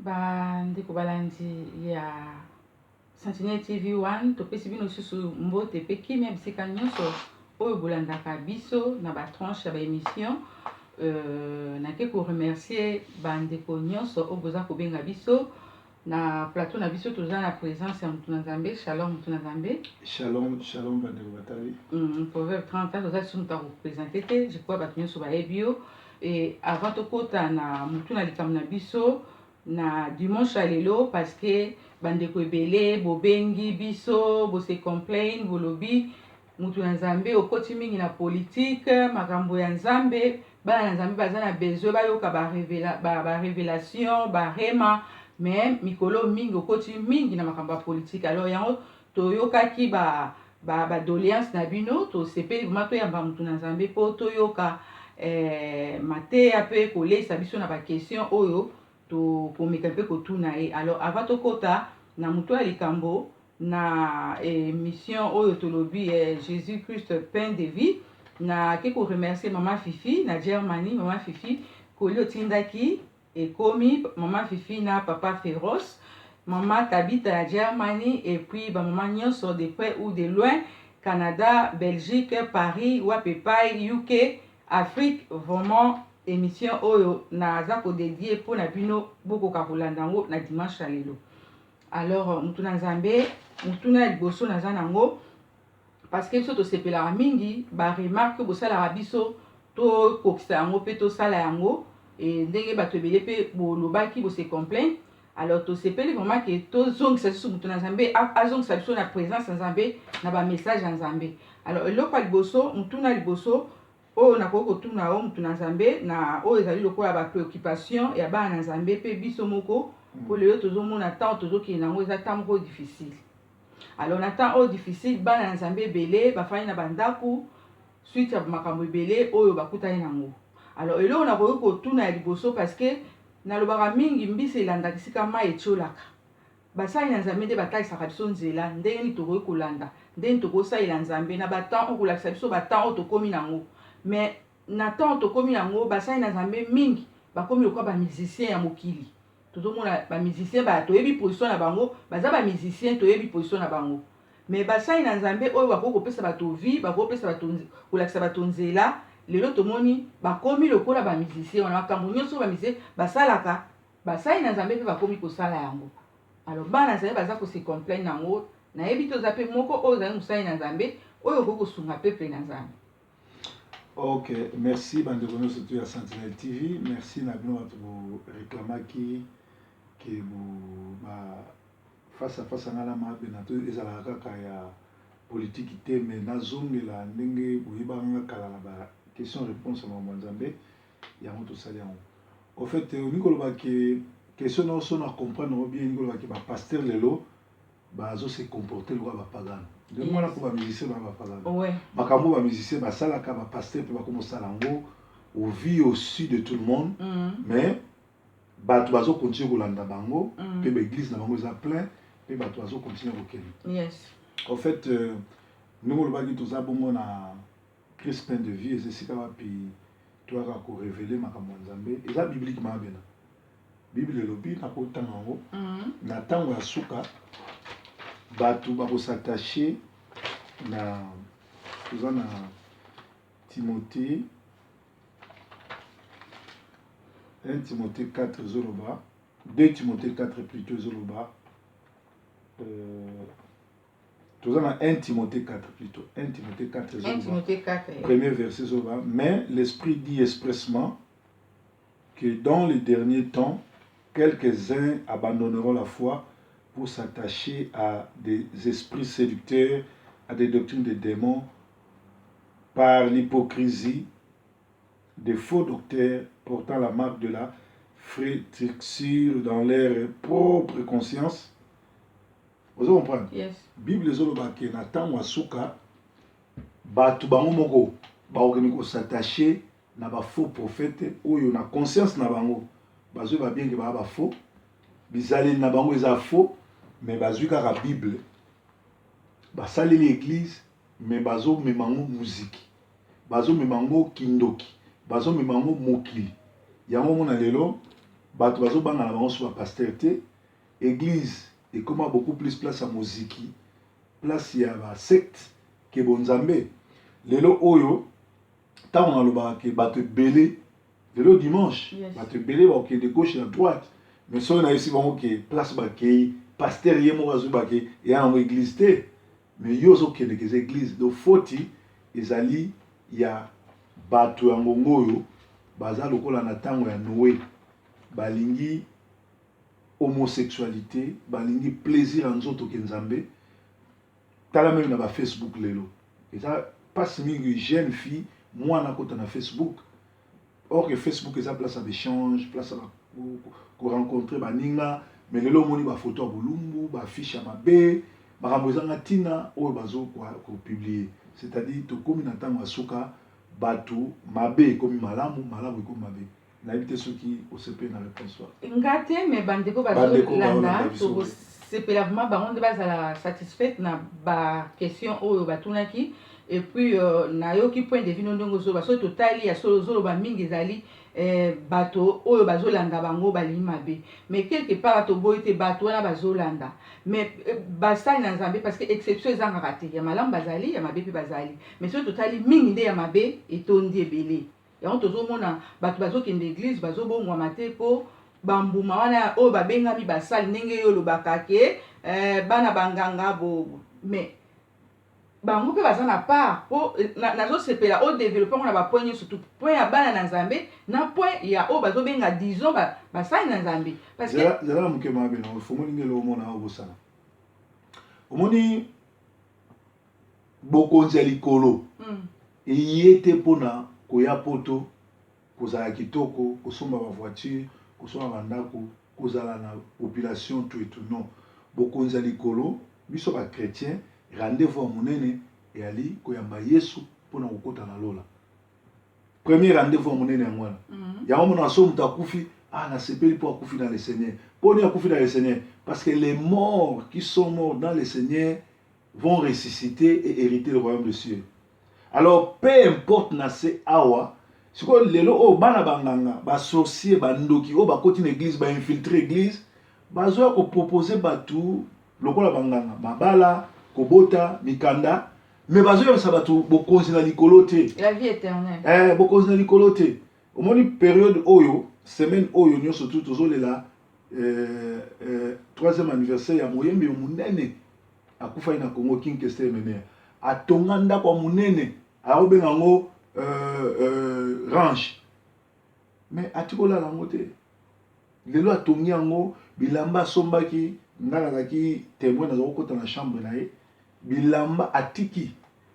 Ba ndeko balandi ya Sentinelle TV 1, topesi bino lisusu mbote pe kimia bisika nyonso oyo bolandaka biso na ba tranche ya ba emission. Nake ko remercier ba ndeko nyonso oyo boza kobenga biso na plateau na biso. Toza na présence ya mutu na Nzambe. Shalom mutu na Nzambe. Shalom, shalom bandeko batali. Proverbe 30, toza lisusu mutu akopresente te, je crois bato nyonso bayebi yo. Et avant tokota na mutu na likambo na biso na dimanche ya lelo, parce que bandeko ebele bobengi biso, bose complain, bolobi mutu na Nzambe okoti mingi na politique, makambo ya Nzambe, bana na Nzambe baza na besoin bayoka ba révélation, ba rema, mais mikolo mingi okoti mingi na makambo ya politique. Alors yango toyokaki ba doléance na bino, tosepeli vraiment toyamba mutu na Nzambe po toyoka mateya pe kolesa biso na ba question oyo tokomeka mpe kotuna ye. Alors avant tokota na mutu ya likambo na émission oyo tolobi Jésus Christ pain de vie, na ke ko remercier Mama Fifi na Germany. Mama Fifi koli otindaki ekomi Mama Fifi na Papa Feroz, Mama Tabita ya Germany, et puis ba mama nyonso de près ou de loin, Canada, Belgique, Paris, Wapepai, UK, Afrique. Vraiment émission oyo naza ko dédier pour na bino bokoka kolanda yango na dimanche ya lelo. Alors mutu na Nzambe, mutu na liboso naza nango parce que biso tosepelaka mingi ba remarque bosalaka biso tokokisa yango pe tosala yango, et ndenge bato ebele pe bolobaki bose complain. Alors tosepeli vraiment ke tozongisa biso mutu na Nzambe, azongisa biso na présence ya Nzambe na ba message ya Nzambe. Alors eloko ya liboso, mutu na liboso oyo nakoki kotuna yo mutu na Nzambe, na oyo ezali lokola ba préoccupation ya bana na Nzambe pe biso moko, po lelo tozomona temps tozokende nango eza temps moko difficile. Alors na temps oyo difficile, bana na Nzambe ebele bafandi na bandaku suite ya makambo ebele oyo bakutani nango. Alors eloko nakoki kotuna ya liboso, parce que nalobaka mingi mbisi elandaka esika mai etiolaka. Basali na Nzambe nde batalisaka biso nzela ndenge nini tokoki kolanda, ndenge nini tokosalela Nzambe na ba temps oyo kolakisa biso ba temps oyo tokomi nango. Mais na temps oyo tokomi nango, basali na Nzambe mingi bakomi lokola ba musicien ya mokili. Tozomona ba musicien ba toyebi position na bango, baza ba musicien toyebi position na bango. Mais basali na Nzambe oyo bakoki kopesa bato vie, bakoki kopesa bato, kolakisa bato nzela, lelo tomoni bakomi lokola ba musicien wana, makambo nyonso ba musicien basalaka, basali na Nzambe mpe bakomi kosala yango. Alors bana Nzambe baza ko se complaindre nango, nayebi te oza pe moko oyo ozali mosali na Nzambe oyo okoki kosunga peuple na Nzambe. Ok, merci bandeko nyonso tu ya Sentinelle TV, merci na bino bato bo réclamaki ke bo ba face à face nga na Mabena to ezalaka kaka ya politique te, mais nazongela ndenge boyebaka nga kala na ba question réponse ya makambo ya Nzambe, yango tosali yango. Au fait, olingi koloba ke question na oso na comprendre yango bien, olingi koloba ke ba pasteur lelo bazo se comporter lokola ba pagano. Ndenge wana mpo ba musicien ba bapagano. Makambo ba musicien basalaka, ba pasteur mpe bakoma kosala yango au vu au su de tout le monde, mais bato bazo continuer kolanda bango, mpe ba église na bango eza plein, mpe bato bazo continuer kokende. En fait, ndenge olobaki toza bongo na Christ pain de vie, eza esika wapi toyaka ko révéler makambo ya Nzambe, eza biblique mabena. Bible elobi na kotanga yango, na ntango ya suka bato bakos'attacher na, toza na Timothée 1 Timothée 4 ezoloba, 2 Timothée 4 plutôt ezoloba, toza na 1 Timothée 4 plutôt, 1 Timothée 4 1 ezoloba, Timothée 4, premier verset ezoloba, mais l'Esprit dit expressement que dans les derniers temps, quelques-uns abandonneront la foi pour s'attacher à des esprits séducteurs, à des doctrines de démons, par l'hypocrisie des faux docteurs portant la marque de la flétrissure dans leur propre conscience. Vous comprenez? Yes. Bible ezoloba ke na ntango ya suka bato bango moko bakokende kos'attacher na ba faux prophète oyo na conscience na bango bazwi ba bien ke ba ba faux, bizaleli na bango eza faux, mais bazwi kaka Bible basaleli église, mais bazomema yango muziki, bazomema yango kindoki, bazomema yango mokili. Yango mona lelo. Bato bazobanga na bango so bapasteur te. Église ekoma beaucoup plus place ya moziki, place ya basecte ke bonzambe. Lelo oyo, ntango nalobaka ke bato ebele lelo dimanche, bato ebele bakokende gauche na droite, mais soki nayebisi bango ke place bakei, pasteur ye moko azwi bake eya nango église te, mais yo ozokende ke eza église. Donc foti ezali ya bato ya ngongo oyo baza lokola na ntango ya Noé, balingi homosexualité, balingi plaisir ya nzoto ke Nzambe. Tala même na bafacebook lelo, eza mpasi mingi, jeune fille, mwana akota na Facebook, or que Facebook eza place ya baéchange, place ya korencontre baninga, mais lelo omoni bafoto ya bolumbu, baaffiche ya mabe, makambo ezanga ntina oyo bazo kopublier. C'est-à-dire tokómi na ntango ya suka, bato mabe ekomi malamu, malamu ekomi mabe. Nayebi te soki osepeli na réponse wana. Nga te, mais bandeko Bandeko bazolanda bazolanda biso. Tokosepela vraiment bango nde bazala satisfaite na baquestion oyo batunaki. Et puis nayoki point de vue no ndenge ozoloba. Soki totali ya solo, ozoloba mingi ezali bato oyo bazolanda bango balingi mabe, mais quelque part toboyi te bato wana bazolanda, mais basali na Nzambe, parce que exception ezangaka te, ya malamu bazali, ya mabe mpe bazali, mais soki totali mingi nde ya mabe etondi ebele. Yango tozomona bato bazokende église, bazobongwama te, mpo bambuma wana oyo babengami basali, ndenge yo olobaka ke bana banganga bo, mais bango mpe baza na part, mpo nazosepela odéveloppe yango na bapoint nyonso, surtout point ya bana na Nzambe na point ya oyo bazobenga, disons, basali na Nzambe, parce que Zala na moke mabe na ofongoli ngelo, omona obosana, omoni bokonzi ya likolo eye te mpona koya poto, kozala kitoko, kosomba bavoiture, kosomba bandako, kozala na population tout et tout. Non, bokonzi ya likolo, biso bachrétien, rendez-vous ya monene eyali koyamba Yesu mpona kokota na lola. Premier rendez-vous ya monene yango wana. Yango mona so moto akufi, ah, nasepeli mpo akufi dans le Seigneur. Mponi akufi dans le Seigneur? Parce que les morts qui sont morts dans le Seigneur vont ressusciter et hériter le royaume des cieux. Alors peu importe na se awa sikoyo, lelo oyo bana banganga, basorcier, bandoki oyo bakoti na église, bainfiltre église, bazoya kopropose bato lokola banganga, mabala, kobota, mikanda, mais bazoyebisa bato bokonzi na likolo te. La vie éternelle. Bokonzi na likolo te. Omoni période oyo, semaine oyo nyonso tu tozolela troisième anniversaire ya moyembi ya monene akufaki na Congo, King Kester Emeneya. Atonga ndako ya monene, akobenga yango ranch, mais ati kolala yango te. Lelo atongi yango, bilamba asombaki, nga nazalaki témoin, naza kokota na chambre na ye, bilamba atiki.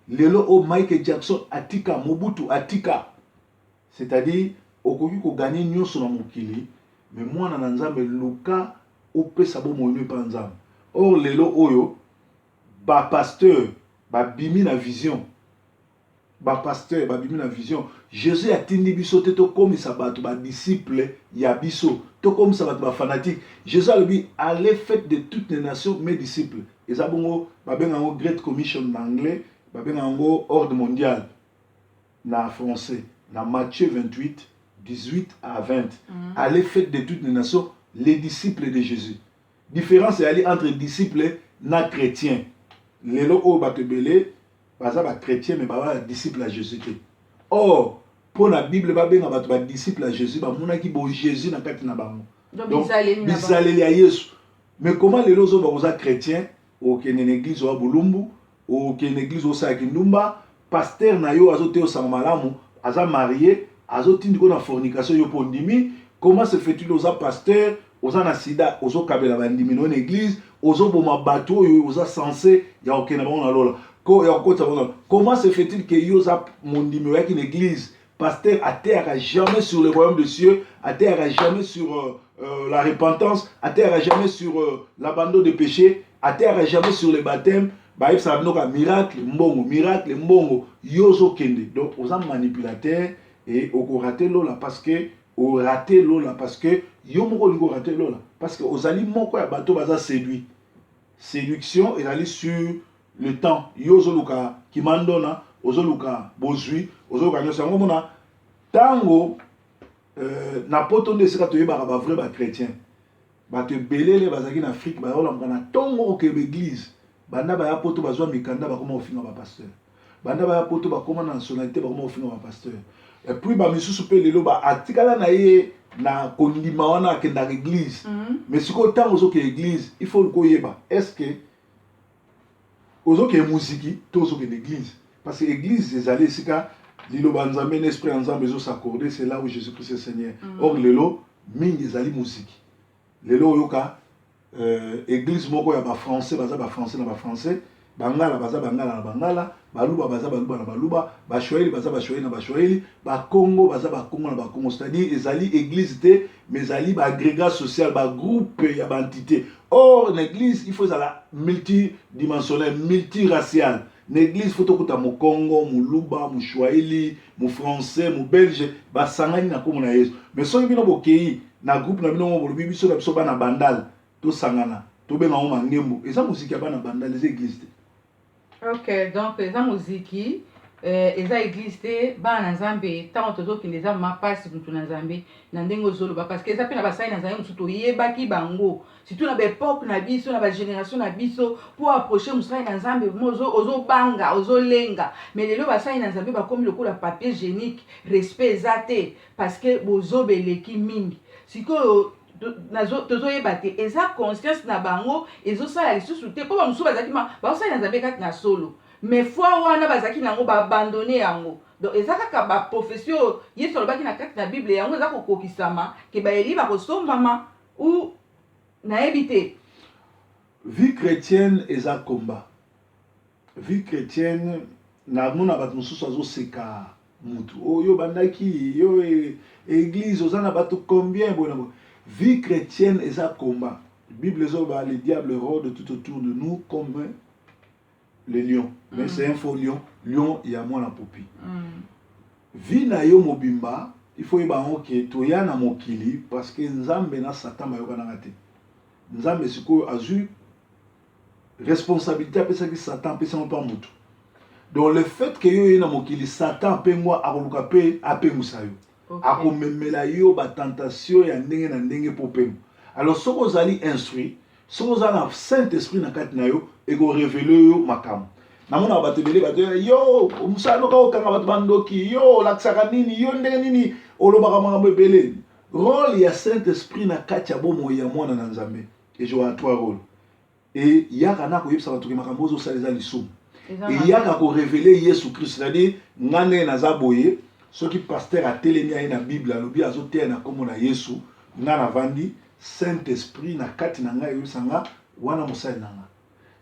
Lelo oyo Michael Jackson atika, Mobutu atika. C'est-à-dire okoki kogagner nyonso na mokili, mais mwana na Nzambe, luka opesa bomoi no epa Nzambe. Or lelo oyo bapasteur babimi na vision, bapasteur babimi na vision. Jésus atindi biso te tokomisa bato badisciple ya biso, tokomisa bato bafanatique. Jésus alobi: "Allez, faites de toutes les nations mes disciples." Eza bongo, babenga yango Great Commission na anglais, babenga yango ordre mondial na français, na Matthieu 28, 18 à 20. Allez, faites de toutes les nations les disciples de Jésus. Différence eyali entre disciple na chrétien. Lelo oyo bato ebele baza bachrétien, mais baza badisciple ya Jésus te. Or mpo na Bible babenga bato badisciple ya Jésus, bamonaki bo Jésus na kati na bango. Donc, Donc, bizaleli na bango. Bizaleli ya Yesu. Mais comment lelo ozoba oza chrétien, okende na église oya bolumbu, okende na église osalaki ndumba, pasteur na yo azoteya osango malamu, aza marié, azotindika na fornication, yo mpo ondimi? Comment se fait-il oza pasteur, oza na sida, ozokabela bandimi na yo na église, ozoboma bato oyo oza censé ya kokende bango na lola, ya kokotisa bango na lola? Comment se fait-il ke yo oza mondimi, oyaki na église, pasteur ateyaka jamais sur le royaume des cieux, ateyaka jamais sur la repentance, ateyaka jamais sur l'abandon de péché, ateyaka jamais sur le baptême, bayebisaka bino ka miracle, mbongo, miracle, mbongo, yo ozokende? Donc oza manipulateur et okorater lola, parce que orater lola, parce que yo moko olingi orater lola, parce que ozali moko ya bato baza séduit. Séduction ezali sur le temps. Yo ozoluka kimandona, ozoluka bozwi, ozoluka nyonso. Yango mona ntango Na poto nde esika toyebaka bavrai bachrétien. Bato ebelele bazalaki na Afrique, bayolamuka na ntongo kokende église. Banda baya poto, bazwa mikanda, bakoma kofinga bapasteur. Banda baya poto, bakoma na nationalité, bakoma kofinga bapasteur. Et puis bamisusu mpe lelo atikala na ye na kondima wana, akendaka église. Mais sikoyo, ntango ozokende église, il faut koyeba: est ce que ozokende muziki to ozokende église? Parce que église ezali esika liloba Nzambe na esprit ya Nzambe ezos'accorder. C'est là où Jésus Christ est Seigneur. Or lelo mingi ezali muziki. Lelo oyoka église moko ya bafrançais, baza bafrançais na bafrançais, bangala baza bangala na bangala, baluba baza baluba na baluba, bashwahili baza bashwahili na bashwahili, bakongo baza bakongo na bakongo. C'est-à-dire ezali église te, mais ezali baagrégat social, bagroupe ya baentité. Or na église, il faut ezala multidimensionnel, multiracial. Na église, faut tokuta mokongo, moluba, moshwahili, mofrançais, mobelge, basangani na nkombo na Yesu. Mais soki bino bokei na groupe na bino mo, bolobi biso na biso bana Bandal tosangana, tobenga ngo mangembo, eza moziki ya bana Bandal, eza église te. Ok, donc eza moziki, eza église te. Bana na Nzambe, ntango tozokende, eza mapasi mutu na Nzambe na ndenge ozoloba, parce que eza mpe na basali na Nzambe mosusu toyebaki bango, surtout na baépoque na biso, na bagénération na biso, mpo approche mosali na Nzambe ozobanga, ozolenga. Mais lelo basali na Nzambe bakomi lokola papier hygiénique, respect eza te, parce que bozoba eleki mingi. Sikoyo tozoyeba te, eza conscience na bango ezosala lisusu te, mpo bamosusu bazalaki bazosala na Nzambe kati na solo, mais foi wana bazalaki nango, baabandonner yango. Donc eza kaka baprophétie oyo Yesu alobaki na kati na Bible, yango eza kokokisama, ke baeli bakosombama ou nayebi te. Vie chrétienne eza combat. Vie chrétienne, namona bato mosusu azoseka mutu oyo bandaki yo église, oza na bato combien, boye na boye. Vie chrétienne eza combat. Bible ezoloba: le diable rôde tout autour de nous comme le lion, mais c'est un faux lion, lion ya mwana popi. Vie na yo mobimba, il faut yeba yango ke toya na mokili parce que Nzambe na Satan bayokanaka te. Nzambe sikoyo azwi responsabilité, apesaki Satan, apesi yango mpa motu. Donc le fait ke yo oye na mokili, Satan apengwa, akoluka mpe apengwisa yo. Akomemela yo batentation ya ndenge na ndenge mpo pengwa. Alors soki ozali instruit, soki oza na Saint Esprit na kati na yo, ekorévéler yo makambo. Namonaka bato ebele, bato yo mosala noka okanga bato bandoki, yo olakisaka nini, yo ndenge nini olobaka makambo ebele. Rôle ya Saint Esprit na kati ya bomoi ya mwana na Nzambe ezwaka trois rôle. Eyaka na koyebisa bato ke makambo ozosala eza lisumu. Eyaka korévéler Yesu Christ. C'est-à-dire nga ndenge naza boye, soki pasteur atelemi, aye na Bible, alobi azoteya na nkombo na Yesu, nga navandi, Saint Esprit na kati na ngai eyebisa nga wana mosali na nga.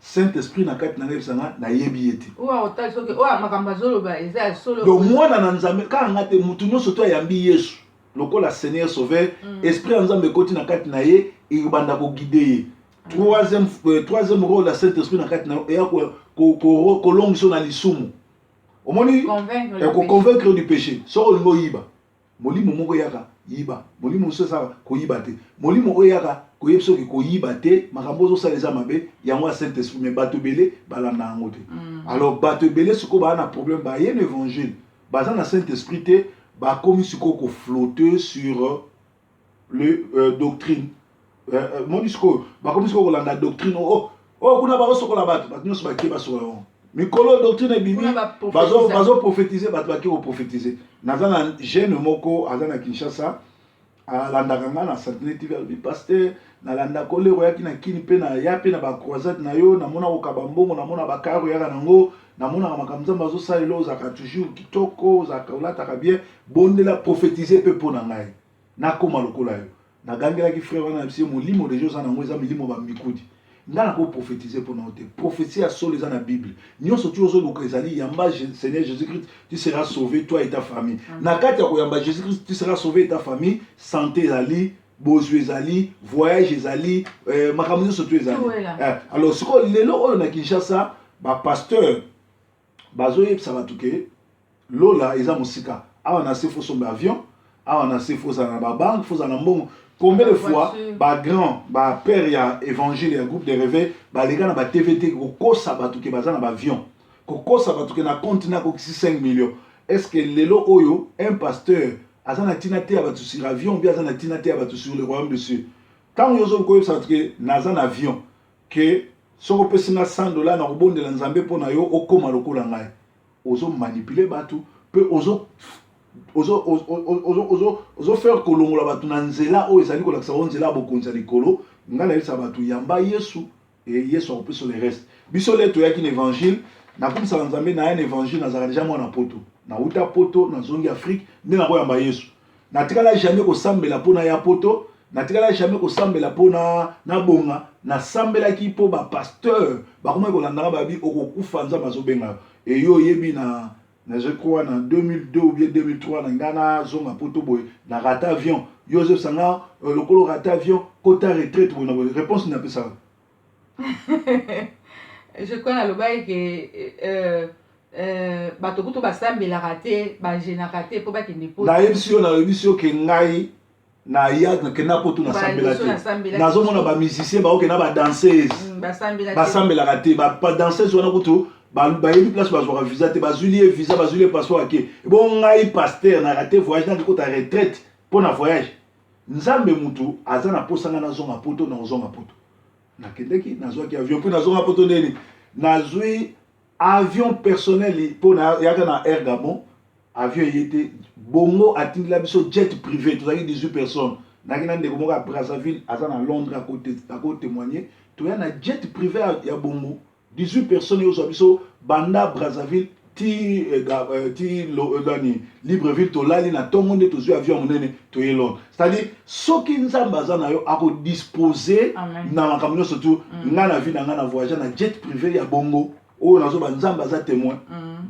Saint Esprit na kati na ngai eyebisa nga nayebi ye te. Oyo otali soki oyo makambo azoloba eza ya solo. Donc mwana na Nzambe, kaka nga te, mutu nyonso to ayambi Yesu lokola Seigneur Sauveur, esprit ya Nzambe ekoti na kati na ye, ekobanda koguider ye. Troisième rôle ya Saint Esprit na kati na yo, eya kolongisa na lisumu. Omoni, koconvaincre du péché. Soki olingi oyiba, molimo moko eyaka yiba, molimo mosusu esaka koyiba te, molimo oyo eyaka koyebi soki koyiba te, makambo ozosala eza mabe, yango ya Saint Esprit. Mais bato ebele balanda yango te. Alors bato ebele sikoyo baa na problème, baye na évangile, baza na Saint Esprit te, bakomi sikoyo koflotte sur le doctrine. Moni sikoyo bakomi sikoyo kolanda doctrine oyo oh, kuna bakosokola bato, bato nyonso bakie basokola bango. Mikolo doctrine ebimi, bazoprophétise, bato bake koprophétise. Naza na jeune moko aza na Kinshasa, alandaka nga na Sentinelle TV. Alobi: "Pasteur, nalandaka olero oyaki na Kini, mpe naya mpe na bacroisade na yo, namona kokaba mbongo, namona bakar oyaka nango, namonaka makambo Nzambe azosalela, ozalaka toujours kitoko, ozalaka olataka bien. Bondela, prophétise mpe mpo na ngai, nakóma lokola yo." Nagangelaki frère wana na biso: "Molimo déjà oza nango eza milimo bamikudi. Nga nakoprophétise mpo na yo te. Prophétie ya solo eza na Bible. Nyonso ti ozoluka ezali yamba Seigneur Jésus Christ, tu seras sauvé, toi et ta famille." Na kati ya koyamba Jésus Christ, tu seras sauvé et ta famille, santé ezali, bozwi ezali, voyage ezali, makambo nyonso to ezali. Alors sikoyo lelo oyo na Kinshasa, bapasteur bazoyebisa bato ke lola eza mosika. Awa na se, faut somba avion. Awa na se, faut ozala na babanque, faut ozala na mbongo. Combien de fois bagrand bapère ya évangile ya groupe de réveil baleka na batv te kokosa bato ke baza na baavion, kokosa bato ke na compte na akokisi 5 millions? Est ce que lelo oyo un pasteur Aza na ntina te ya bato sur avion, mpe aza na ntina te ya bato sur le royaume de cieux. Ntango yo ozoki koyebisa bato ke naza na avion, ke soki opesi nga 100 $, nakobondela Nzambe mpo na yo okóma lokola ngai, ozomanipule bato mpe ozofaire kolongola bato na nzela oyo ezali kolakisa bango nzela ya bokonzi ya likolo. Ngai nayebisa bato: yamba Yesu e Yesu akopesa le reste. Biso le toyaki na évangile, nakumisaka Nzambe. Naya na évangile, nazalaka deja mwana Poto, nauta Poto, nazongi Afrique nde nakoyamba Yesu. Natikala jamais kosambela mpo na ya Poto, natikala jamais kosambela mpo na nabonga. Nasambelaki mpo bapasteur bakomaki kolandanga, babi okokufa, Nzambe azobenga yo. Eyo oyebi na je crois na 2002 ou bien 2003, na ngai nazonga Poto boye, na rate avion. Yo ozobisa nga lokolo rate avion, kota retraite boye na boye. Réponse napesaka? Je crois nalobaki ke bato kutu basambelaka te, bagenaka te mpo bakende Poto. Nayebisi yo, nayebisi yo ke ngai naya, nakenda Poto, nasambela te. Nazomona bamusicien baokenda, badanseuse basambelaka te. Badanseuse wana kutu bayebi place bazwaka visa te, bazwili ye visa, bazwili ye passeport, ake. Bon, ngai pasteur na rate voyage, naki kota retraite mpo na voyage. Nzambe mutu aza na posa ngai nazonga Poto, na kozonga Poto nakendeki, nazwaki avion mpe nazonga Poto. Ndeni nazwi avion personnel mpo yaka na Air Gabon, avion eye te. Bongo atindela biso jet privé, tozalaki 18 personnes. Nayaki na ndeko moko ya Brazzaville, aza na Londres, akotémoigne. Toya na jet privé ya Bongo, 18 personnes, ezwa biso banda Brazzaville ti ti nani, Libreville. Tolali na ntongo nde tozwi avion ya monene, toye Londres. C'est-à-dire soki Nzambe aza na yo, akodispose na makambo nyonso tu. Ngai na vie na ngai na voyage na jet privé ya Bongo oyo nazoba, Nzambe aza témoin.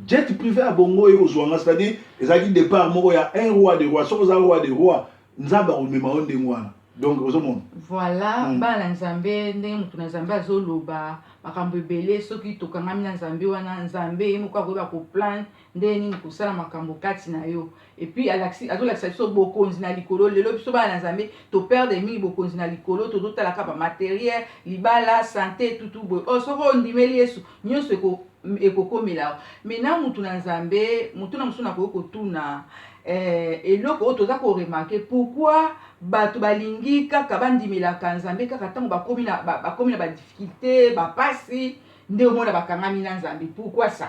Jet privé ya Bongo oyo kozwa nga, c'est-à-dire ezalaki départ moko ya un roi de roi. Soki oza roi de roi, Nzambe akomema yo ndenge wana. Donc ozomona. Voilà. Bana Nzambe, ndenge motu na Nzambe azoloba makambo ebele, soki tokangami na Nzambe wana, Nzambe ye moko akoyeba koplan ndenge nini kosala makambo kati na yo. Et puis azolakisa biso bokonzi na likolo. Lelo biso bana na Nzambe toperdre mingi bokonzi na likolo, tozotalaka bamatériel, libala, santé, tutu boye. Oyo soki ondimeli Yesu, nyonso ekokomela yo. Mais na mutu na Nzambe, mutu na mosusu nakoki kotuna eloko oyo toza koremarquer: pourquoi bato balingi kaka bandimelaka Nzambe kaka ntango bakomi na badifficulté, bapasi, nde omona bakangami na Nzambe? Pourquoi ça?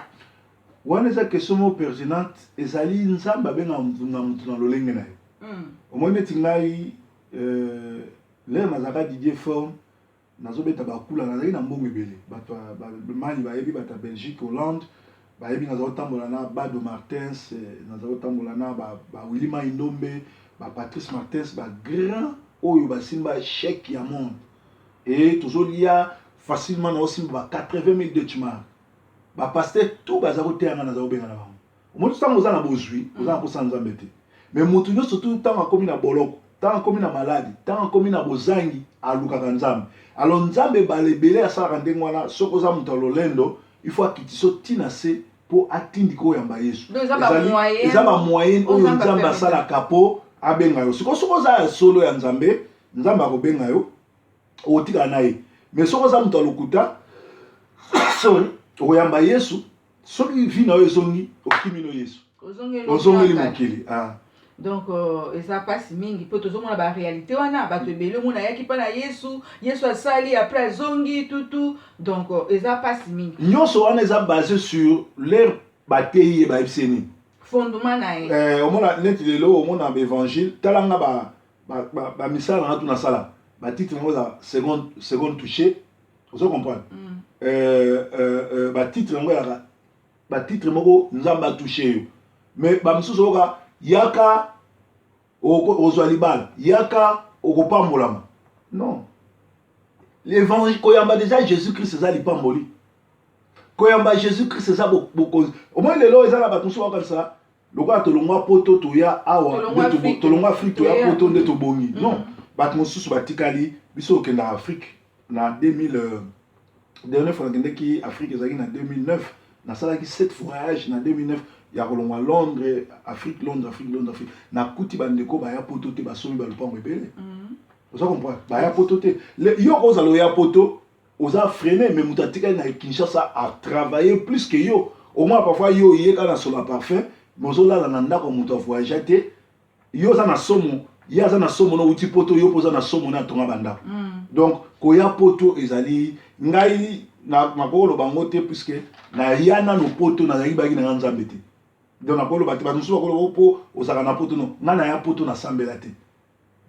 Wana eza question moko pertinente. Ezali Nzambe abengaka mutu na mutu na lolenge na ye. Omoni neti ngai, lere nazalaka Didier Forme, nazobeta bakula, nazalaki na mbongo ebele. Bato mani bayebi, bato ya Belgique, Hollande bayebi. Naza kotambola na Bado Martins, naza kotambola na bawilly Mai Ndombe, bapatrice Martins, bagrand oyo basimba chèque ya monde. E tozolia facilement, naosimba ba 80 000 Deutschmark. Bapasteur tout baza koteya nga, naza kobenga na bango. Omoni, ntango oza na bozwi, oza na kosala Nzambe te. Mais motu nyonso tu, ntango akomi na boloko, ntango akomi na maladi, ntango akomi na bozangi, alukaka Nzambe. Alors Nzambe ebala ebele asalaka ndenge wana. Soki oza moto ya lolendo, il faut akitisa ntina se mpo atindika oyamba Yesu. Eza bamoyen oyo Nzambe asalaka mpo abenga yo. Sikoyo soki oza ya solo ya Nzambe, Nzambe akobenga yo, okotikala na ye. Mais soki oza moto ya lokuta, sorry, okoyamba Yesu, soki vie na yo ezongi, okimi no Yesu, ozongeli mokili, ah. Donc eza mpasi mingi mpo tozomona baréalité wana. Bato ebele omona ayaki mpa na Yesu, Yesu asali, après azongi tutu. Donc eza mpasi mingi. Nyonso wana eza basé sur leur bateyi ye, bayebisi ye nini? Fondement na ye. Omona neti lelo omona baévangile, talanga bamisala nanga tu nasala, batitre yango eza seconde touché, ozo comprendre? Batitre yango ezalaka batitre moko Nzambe atouche yo. Mais bamisusu oyoka: yaka ozwa libala, yaka okopambolama. Non, l'évangile, koyamba déjà Jésus Christ eza lipamboli. Koyamba Jésus Christ eza bokonzi. Omoni lelo eza na bato mosusu bakanisa lokola tolongwa Poto, toya awa, tolongwa Afrique, toya Poto nde tobongi. Non, bato mosusu batikali. Biso okendaka Afrique na 2000, dernière fois nakendeki Afrique ezalaki na 2009. Nasalaki 7 voyage na 2009 ya kolongwa Londres, Afrique, Londres, Afrique, Londres, Afrique. Nakuti bandeko baya Poto te, basomi balupango ebele. Oza comprendre? Baya Poto te. Yo kozala oya Poto, oza freiné, mais moto atikali na Kinshasa atravaille plus que yo. Au moins parfois yo oyeka na solo ya parfum, mais ozolala na ndako ya moto avoyage te. Yo oza na somo, ye aza na somo na outi poto, yo mpo oza na somo na atonga bandako. Donc koya poto ezali, ngai nakoloba yango te, puisque naya nano poto, nazalaki baki na nga Nzambe te. Donc nakoloba te. Bato mosusu bakoloba mpo ozalaka na poto. No, ngai naya poto, nasambela te,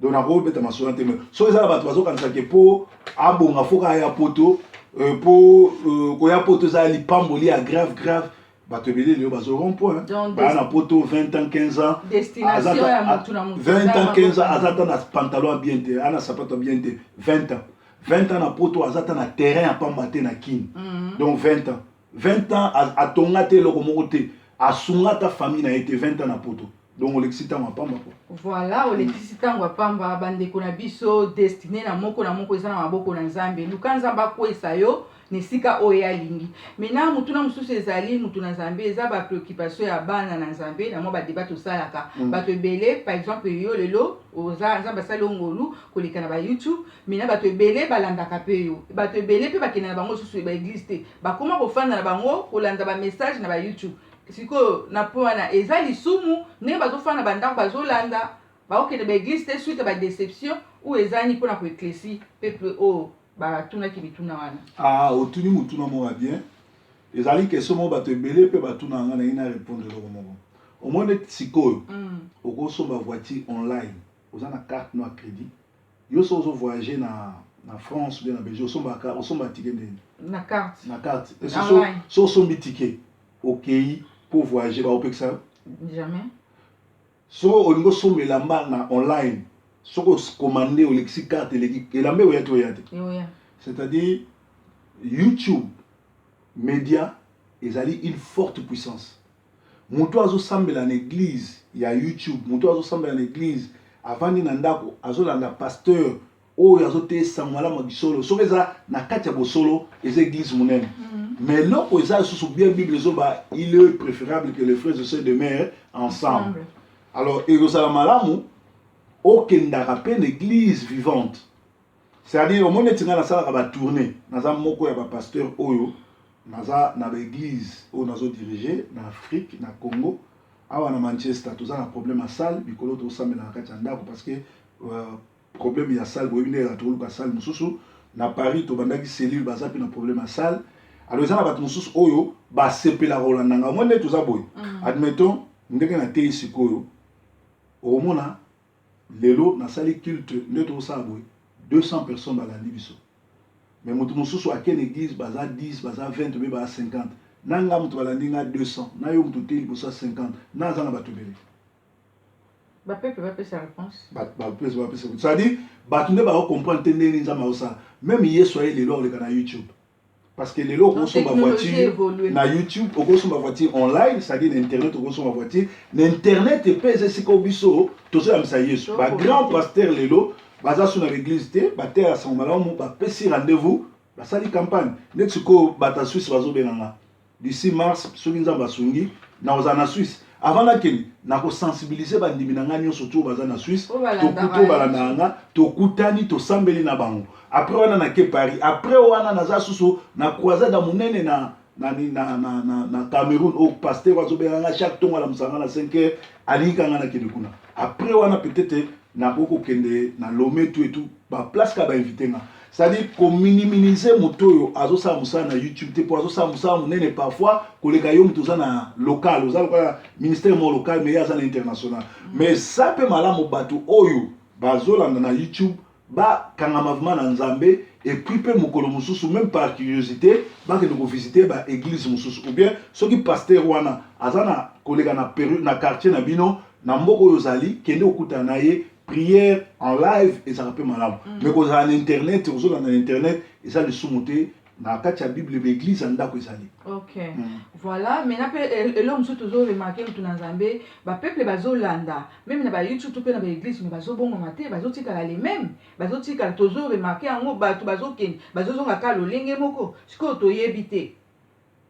donc nakobeta masolo te. Mais soki eza na bato bazokanisaka mpo abonga foka aya poto, mpo koya poto eza lipamboli ya grave grave, bato ebele lelo bazo rond point, baya na poto 20 ans, 15 ans, 20 ans, 15 ans, aza ata na pantalon ya bien te, ana sapato ya bien te. 20 ans, 20 ans na poto, aza ata na terrain ya pamba te na Kini. Donc 20 ans, 20 ans, atonga te eloko moko te, asunga ata famille na ye te. 20 ans na poto, donc olekisi ntango ya pamba po. Voilà, olekisi ntango ya pamba. Bandeko na biso, destinée na moko na moko eza na maboko na Nzambe. Luka Nzambe akwesa yo na esika oyo alingi. Maintenant, mutuna mosusu ezali, mutu na Nzambe, eza bapréoccupation ya bana na Nzambe na mwa badébat tosalaka. Bato ebele, par exemple yo lelo oza, Nzambe asali yo ngolu koleka na baYouTube. Maintenant, bato ebele balandaka mpe yo, bato ebele mpe bakende na bango lisusu baéglise te, bakóma kofanda na bango kolanda bamessage na baYouTube. Sikoyo na po wana eza lisumu ndenge bazofanda bandako, bazolanda, baokende baéglise te suite ya badéception ou ezani mpona koéclaircir peuple oyo batunaki mituna wana? Ah, otuni motuna moko ya bien. Ezali question moko bato ebele mpe batuna nga. Nayi na répondre eloko moko. Omoni neti sikoyo, okosomba voiture online, oza na carte no ya crédit. Yo so ozovoyage na France bien na Belgique, osomba, osomba ticket ndeni? Na carte. Na carte. So osombi ticket, okei mpo voyager, baopekisa yo? Jamais. So olingi osomba elamba na online, soki ocommande, olekisi carte, eleki, elamba oya te, oya te. C'est-à-dire YouTube, média ezali une forte puissance. Moto azosambela na église ya YouTube, moto azosambela na église, avandi na ndako, azolanda pasteur oyo azoteya sango malamu ya bisolo, soki eza na kati ya bosolo, eza église monene. Mais eloko eza lisusu bien, Bible ezoba: il est préférable que les frères et sœurs demeurent ensemble. Alors ekozala malamu okendaka mpe na église vivante. C'est-à-dire, omoni neti ngai nasalaka batournée, naza moko ya bapasteur oyo naza na baéglise oyo nazodirige na Afrique, na Congo. Awa na Manchester toza na problème ya salle. Mikolo tozosambela na kati ya ndako parce que problème ya salle, boyebi ndenge tokoluka salle mosusu. Na Paris tobandaki cellule, baza mpe na problème ya salle. Alors eza na bato mosusu oyo basepelaka kolanda ngai. Omoni nde toza boye, admettons ndenge nateyi sikoyo, okomona lelo nasali culte nde tokosala boye, 200 personnes balandi biso. Mais moto mosusu ake na église, baza 10, baza 20, obe baza 50. Na nga moto balandi nga 200, na yo moto te liboso ya 50, na aza na bato ebele. Bapeuple bapesa réponse. Bapesa, bapesa. C'est-à-dire bato nde bakocomprendre te ndenge Nzambe azosala. Même Yesu aye lelo akoleka na YouTube, parce que lelo okosomba voiture na YouTube, okosomba voiture online, c'est-à-dire na internet. Okosomba voiture na internet mpe eza esika biso tozoyambisa Yesu. Bagrand pasteur lelo baza so na baéglise te, bateya sango malamu, bapesi rendez-vous, basali campagne. Neti sikoyo bato ya Suisse bazobenganga d'ici mars. Soki Nzambe asungi, nakozala na Suisse. Avant nakende, nakosensibilize bandimi na ngai nyonso to baza na Suisse to balandaka nga. Tokutani, tosambeli na bango. Après wana nake Paris. Après wana naza susu na croisade ya monene na Cameroun oyo pasteur azobenga nga chaque ntongo, alamusaka nga na 5 heures, alingi kanga nakende kuna. Après wana peut-être nakoki kokende na Lomé, tout et tout baplace kaka bainvite nga. C'est-à-dire kominimize moto oyo azosala mosala na YouTube te, mpo azosala mosala monene parfois koleka yo moto oza na local, oza lokola ministère moko local, mais ye aza na international. Mais eza mpe malamu bato oyo bazolanda na YouTube bakangama vraiment na Nzambe, et puis mpe mokolo mosusu, même par curiosité, bakende kovisite baéglise mosusu, ou bien soki pasteur wana aza na koleka na quartier na bino, na mboka oyo ozali, kende kokutana na ye. Prière en live ezalaka mpe malamu. Mais kozala na internet, ozolanda na internet, eza lisumu te. Na kati ya Bible, baéglise ya ndako ezali. Ok. Voilà. Maintenant mpe eloko mosusu tozoremarke, mutu na Nzambe, bapeuple bazolanda même na baYouTube to mpe na baéglise, mais bazobongama te, bazotikala les mêmes, bazotikala. Tozoremarke yango, bato bazokende, bazozonga kaka lolenge moko. Sikoyo toyebi te,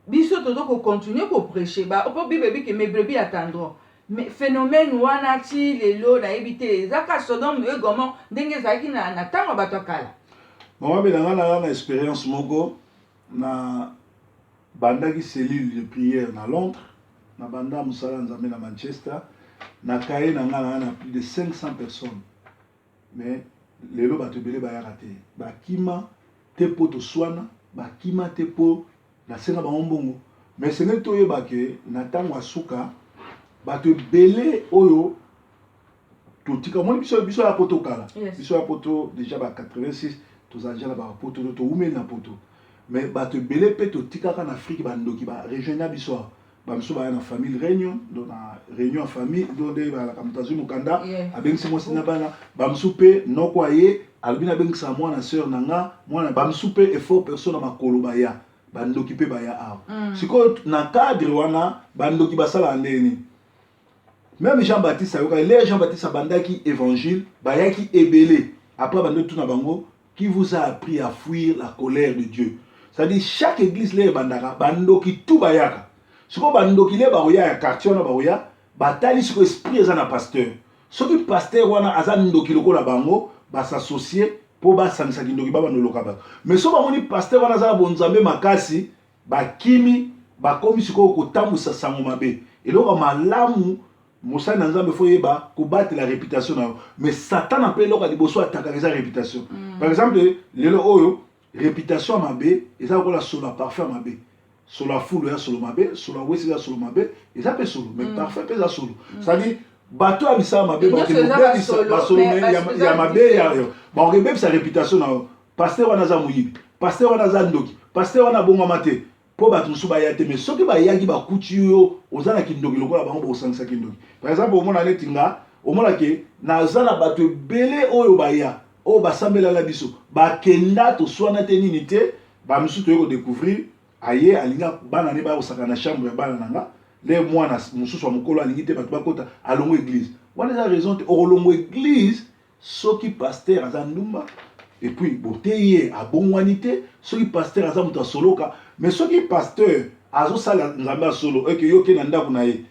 biso tozo kocontinue koprêche po Bible ebiki: mes brebis attendront. Mais phénomène wana ti lelo nayebi te, eza ka Sodome et Gomorrhe ndenge ezalaki na ntango ya bato ya kala. Mama Belanga, na na expérience moko. Na bandaki cellule de prière na Londres, na banda mosala ya Nzambe na Manchester. Na cahier na nga, naa na plus de 500 personnes, mais lelo bato ebele bayaka te. Bakima te mpo toswana, bakima te mpo nasenga bango mbongo. Mais esengeli toyeba ke na ntango ya suka, bato ebele oyo totika, omoni biso ya poto kala, biso ya poto déjà ba 86, tozala déjà na bapoto, toumeli na poto. Mais bato ebele mpe totikaka na Afrique, bandoki barejoindre biso awa. Bamisu baya na famille réunion, donc na réunion ya famille, donc nde balaka moto azwi mokanda, abengisi mwasi na bana. Bamisu mpe noko aye, alobi nabengisa mwana sœur na nga, mwana. Bamisu mpe effort perso na makolo baya. Bandoki mpe baya awa. Sikoyo na cadre wana, bandoki basalaka ndenge nini? Même Jean Baptiste ayokaki l'heure Jean Baptiste abandaki évangile, bayaki ebele. Après bando tuna bango: "Qui vous a appris à fuir la colère de Dieu?" C'est-à-dire, chaque église le ebandaka, bandoki tu bayaka. Sikoyo bandoki le bakoya ya quartier wana, bakoya, batali sikoyo esprit eza na pasteur. Soki pasteur wana aza ndoki lokola bango, bas'associer mpo basangisa kindoki, babandoloka bato. Mais so bamoni pasteur wana aza na bonzambe makasi, bakimi, bakomi sikoyo kotambwisa sango mabe. Eloko ya malamu, mosali na Nzambe faut yeba kobatela réputation na yo. Mais Satana mpe, eloko ya liboso atakaka eza réputation. Par exemple, lelo oyo réputation ya mabe eza lokola solo ya parfum ya mabe. Solo ya fulu eza solo mabe, solo ya wesi eza solo mabe, eza mpe solo, mais parfum mpe eza solo. C'est-à-dire, bato ya misala mabe bakobebisa basolo ya mabe, bakobebisa réputation na yo. Pasteur wana aza moyibi, pasteur wana aza ndoki, pasteur wana abongwama te, mpo bato mosusu baya te. Mais soki bayaki, bakuti yo oza na kindoki lokola bango, bakosangisa kindoki. Par exemple, omona neti nga, omona ke naza na bato ebele oyo baya, oyo basambelala biso, bakenda, toswana te, nini te. Bamisusu toye kodécouvrir, aye alingi bana ne baya kosaka na chambre ya bana na nga. Le mwana mosusu ya mokolo alingi te bato bakota, alongo église. Wana eza raison te. Okolongo église soki pasteur aza ndumba, et puis bote ye abongwani te, soki pasteur aza moto asoloka. Mais soki pasteur azosala Nzambe ya solo, eke yo oke na ndako na ye,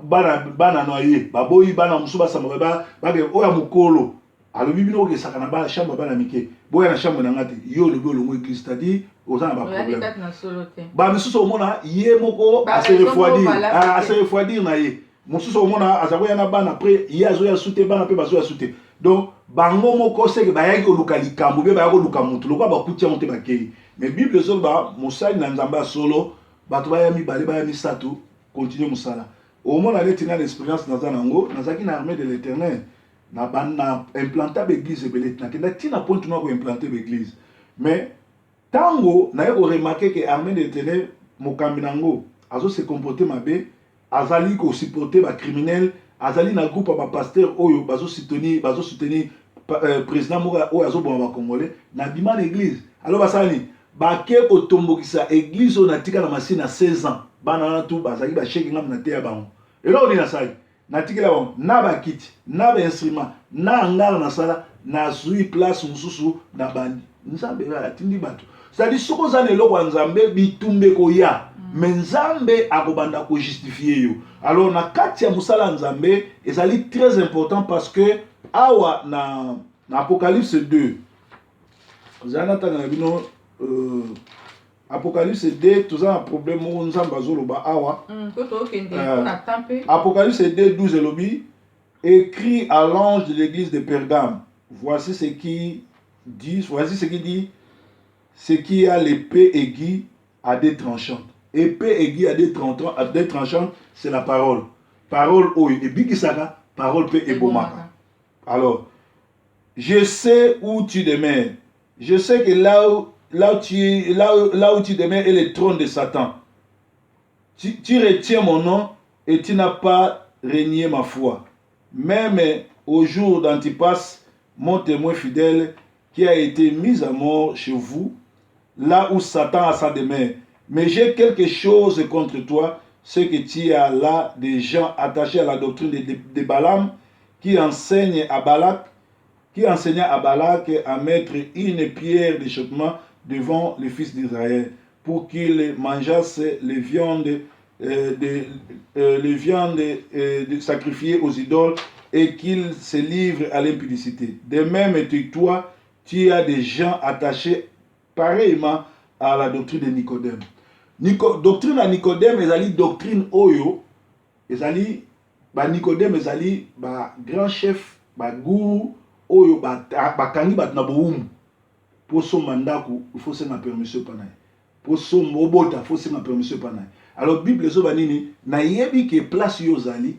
bana na ye baboyi, bana mosusu basamba, oyo ya mokolo alobi: "Bino okesaka na bana chambre, bana mike boya na chambre na nga te." Yo olobi olongo église, c'est-à-dire oza na baproblème. Bamisusu omona ye moko ase refroidir na ye. Mosusu omona aza koya na bana, après ye azoya su te, bana mpe bazoya su te. Donc bango moko seke bayaki koluka likambo, mpe bayaki koluka motu lokola bakuti yango te, bakei. Mais Bible ezoloba, mosali na Nzambe ya solo, bato baya mibale, baya misato, continue mosala. Omona neti nga na expérience naza nango, nazalaki na Armée de l'Éternel, na implanter baéglise ebele, nakenda ntina Pointe Noire koimplanter baéglise. Mais ntango naye koremarquer ke Armée de l'Éternel, mokambi nango azose comporter mabe, azali kosupporter bacriminel, azali na groupe ya bapasteur oyo bazosoutenir président moko oyo azoboma bacongolais, nabima na église. Alors basala nini? Bake kotombokisa église oyo natika na masini na 16 ans. Bana wana tu bazalaki basheki, ngambo na teya bango. Eloko nini nasalaki? Natikela bango na bakiti, na bainstrument, na hangar. Nasala, nazwi place mosusu na bandi. Nzambe atindi bato. C'est-à-dire, soki oza na eloko ya Nzambe, bitumba ekoya, mais Nzambe akobanda kojustifier yo. Alors na kati ya mosala ya Nzambe ezali très important, parce que awa na Apocalypse 2, ozali natanga na bino Apocalypse 2, toza na problème moko Nzambe azoloba awa. Apocalypse 2 12 elobi: "Écrit à l'ange de l'église de Pergame: voici ce qui dit, voici ce qui dit ce qui a l'épée aiguë à deux tranchantes." Épée aiguë à deux tranchantes, c'est la parole. Parole oyo ebikisaka, parole mpe ebomaka. Alors: "Je sais où tu demeures, je sais que là où tu demeures est le trône de Satan. Tu retiens mon nom et tu n'as pas renié ma foi, même au jour d'Antipas, mon témoin fidèle, qui a été mis à mort chez vous, là où Satan a sa demeure. Mais j'ai quelque chose contre toi, c'est que tu as là des gens attachés à la doctrine de Balaam, qui enseigna à Balak à mettre une pierre d'achoppement devant les fils d'Israël, pour qu'ils mangeassent les viandes sacrifiées aux idoles et qu'ils se livrent à l'impudicité. De même que toi, tu as des gens attachés pareillement à la doctrine de Nicodème." Doctrine ya Nicodème ezali doctrine oyo ezali Banicodème ezali bagrand chef, bagourou oyo bakangi bato na bowumbu. Mpo somba ndako, il faut senga permission epa na ye. Mpo somba, obota, faut senga permission epa na ye. Alors Bible ezoba nini? Nayebi ke place yo ozali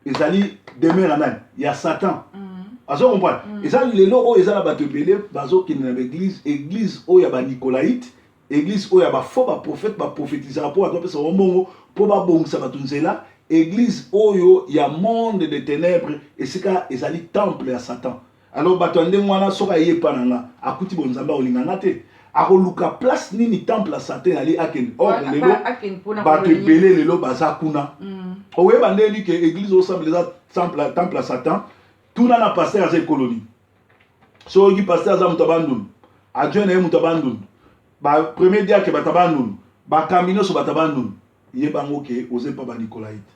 ezali demeure ya nani? Ya Satan. Azo comprendre? Eza lelo oyo eza na bato ebele bazokende na baeglise, église oyo ya banicolaïte, église oyo ya bafaux baprophète, baprophétisaka mpo bato bapesa bango mbongo mpo babongisa bato nzela, église oyo ya monde de ténèbres, esika ezali temple ya Satan. Alors bato ya ndenge wana, soki aye epa na nga, akuti bonzambe, akolinga nga te, akoluka place nini temple ya Satan ali, akende. Or lelo bato ebele lelo baza kuna. Oyeba ndeni ke église osambela eza temple ya Satan? Tuna na pasteur aza ekolo nini. Soki pasteur aza moto ya Bandundu, adjoint na ye moto ya Bandundu, bapremier diacre bato ya Bandundu, bakambi nyonso bato ya Bandundu, yebango ke oza epa banicolaïte.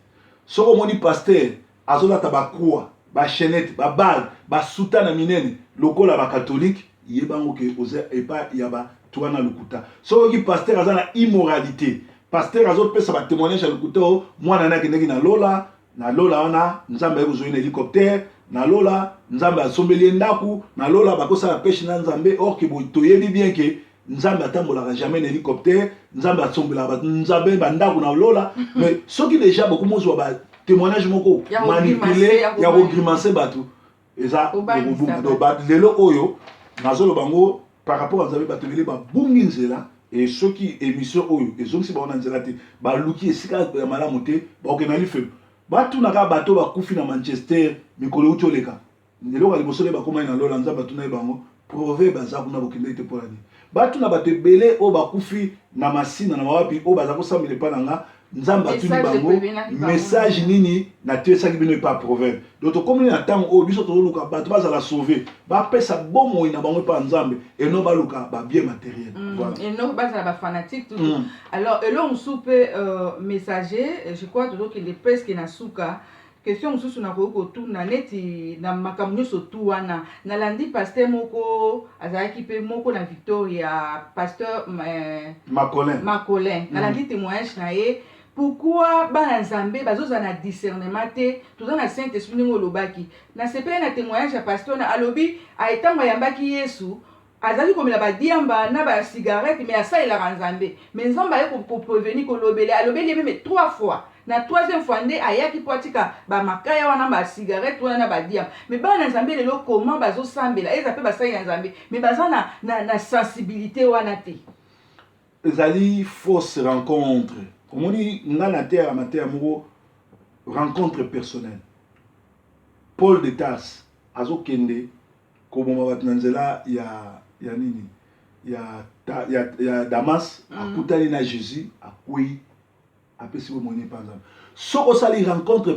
Soki omoni pasteur azolata bacroix, bachaînette, babague, basoutane minene lokola bacatholique, yebango ke oza epa ya bato wana lokuta. Soki pasteur aza na immoralité, pasteur azopesa batémoignage ya lokuta, o mwana ne akendeki na lola, na lola wana Nzambe aye kozwa ye na hélicoptère, na lola Nzambe asombeli ye ndako, na lola bakosala pêche na Nzambe, or ke toyebi bien ke Nzambe atambolaka jamais na hélicoptère, Nzambe asombelaka bato, Nzambe bandako na lola. Mais soki déjà bokomozwa batémoignage moko manipulé ya kogrimacer bato, eza kobunga. Donc lelo oyo nazoloba yango par rapport à Nzambe, bato ebele babungi nzela. E soki émission oyo ezongisi bango na nzela te, baluki esika ya malamu te, bakokende na lifelo. Batunaka bato bakufi na Manchester mikolo euti oleka, eloko ya liboso nde bakomai na lola, Nzambe atuna ye bango: "Proverbe aza kuna, bokendeki te mpo na nini?" Batuna bato ebele oyo bakufi na Masina, na mawapi, oyo baza kosambela epa na nga, Nzambe atuni bango: "Message nini natesaki bino epa Proverbe?" Donc tokomi na ntango oyo biso tozoluka bato bazala sauve, bapesa bomoi na bango epa Nzambe, eno baluka babien matériel. Voilà. Eno bazala bafanatique tout. Alors eloko mosusu mpe, messager, je crois tozokende presque na suka. Question mosusu nakoki kotuna neti na makambo nyonso tu wana, nalandi pasteur moko azalaki mpe moko na Victoria, pasteur Macolin. Macolin. Nalandi témoignage na ye. Pourquoi bana Nzambe bazozala na discernement te? Toza na Saint Esprit ndenge olobaki. Nasepeli na témoignage ya pasteur na alobi ntango ayambaki Yesu, azalaki komela badiamba na basigarete, mais asalelaka Nzambe. Mais Nzambe aye koprévenir, kolobele, alobeli ye même trois fois. Na troisième fois nde ayaki mpo atika bamakaya wana, basigarete wana na badiamba. Mais bana na Nzambe lelo, comment bazosambela, eza mpe basali na Nzambe, mais baza na sensibilité wana te? Ezali fausse rencontre. Omoni, nga na teyaka mateya moko, rencontre personnelle. Paul de Tarse azokende koboma bato na nzela ya nini, ya Damas. Akutani na Jésus, akwei, apesi bomoi epa Nzambe. Soki osali rencontre